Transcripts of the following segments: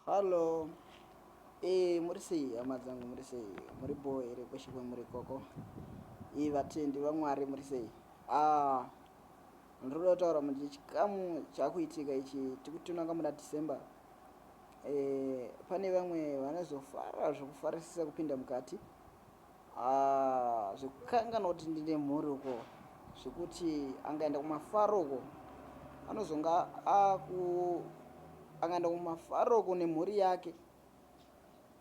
Hallo eh muri sei hama dzangu muri sei muri bhoo here kweshe kwemuri ikoko eh vatendi vaMwari muri sei ah ndinoda kutaura manje chikamu chakuitika ichi tikutonanga muna December eh pane vamwe vanozofara zvekufarisisa kupinda mukati Ah, zvekukanganwa kuti ndine mhuri uko zvekuti angaenda kumafaro uko anozonga aku angaenda kumafaro uko nemhuri yake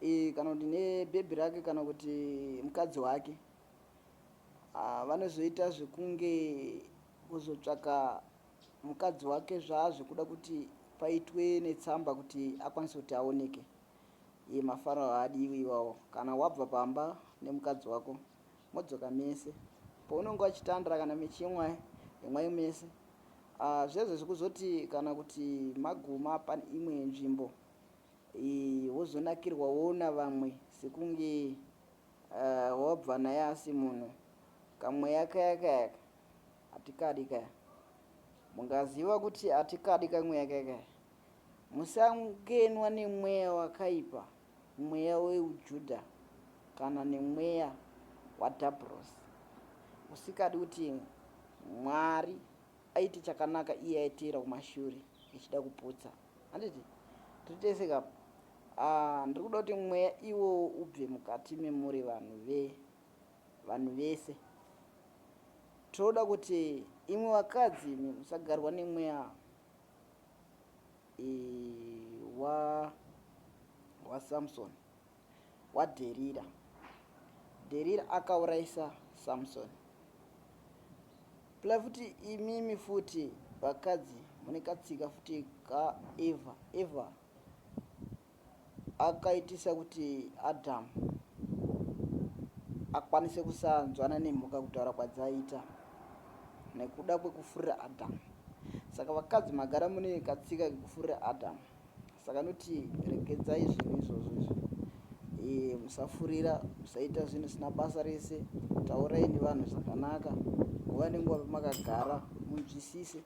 e, kana kuti nebhebhi rake kana kuti mukadzi wake ah, vanozoita zvekunge kuzotsvaka mukadzi wake zvaazvekuda kuti paitwe netsamba kuti akwanise kuti aoneke Iye mafaro haadiwi iwawo kana wabva pamba nemukadzi wako modzoka mese paunenge wachitandra kana mechimwa imwai mese ah, zvezvo zvekuzoti kana kuti maguma pane imwe nzvimbo wozonakirwa woona vamwe sekunge uh, wabva naye asi munhu kamweya kaya kaya hatikadi kaya mungaziva kuti hatikadi kamweya kaya kaya Musangenwa nemweya wakaipa, mweya weuJudha, kana nemweya wadhabhurosi, usikadi kuti Mwari aite chakanaka iye aiteera kumashure echida kuputsa. Handiti? Tiri tese ka? Ah, ndiri kuda kuti mweya iwowo ubve mukati memuri vanhu ve vanhu vese. Toda kuti imwi vakadzi imi musagarwa nemweya wa waSamson waDherira. Dherira akaurayisa Samson. Pla futi imimi futi vakadzi mune katsika futi ka Eva. Eva akaitisa kuti Adamu akwanise kusanzwana nemhuka kutaura kwadzaiita nekuda kwekufurira Adamu. Saka vakadzi magara mune katsika kekufurira Adamu. Saka noti regedzai zvinhu izvozvo izvo. E, musafurira, musaita zvinhu zvisina basa rese, taurai nevanhu zvakanaka, nguva nenguva pamakagara munzwisise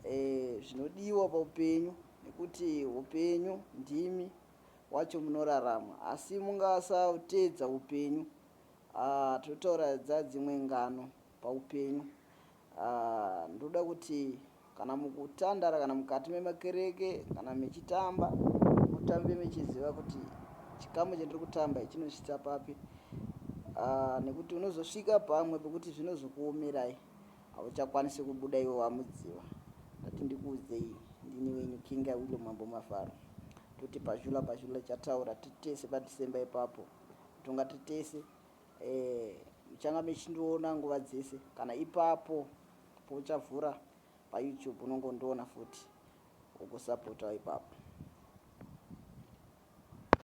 e, zvinodiwa paupenyu nekuti upenyu ndimi wacho munorarama asi mungasateedza upenyu ah, totaura dzadzimwe ngano paupenyu ah, ndoda kuti kana mukutandara kana mukati memakereke kana mechitamba mutambe mechiziva kuti chikamu chandiri kutamba chinosvitsa papi ah, nekuti unozosvika pamwe pekuti zvinozokuomerai Hauchakwanisi kubuda iwe wamudziva. Ndati ndikuudzei ndini wenyu King Awilo Mambo Mafaro. Toti pazhula pazhula chataura titese paDecember ipapo. Tonga titese eh muchanga mechindiona nguva dzese kana ipapo pouchavhura paYouTube unongondiona futi ukusapota ipapo.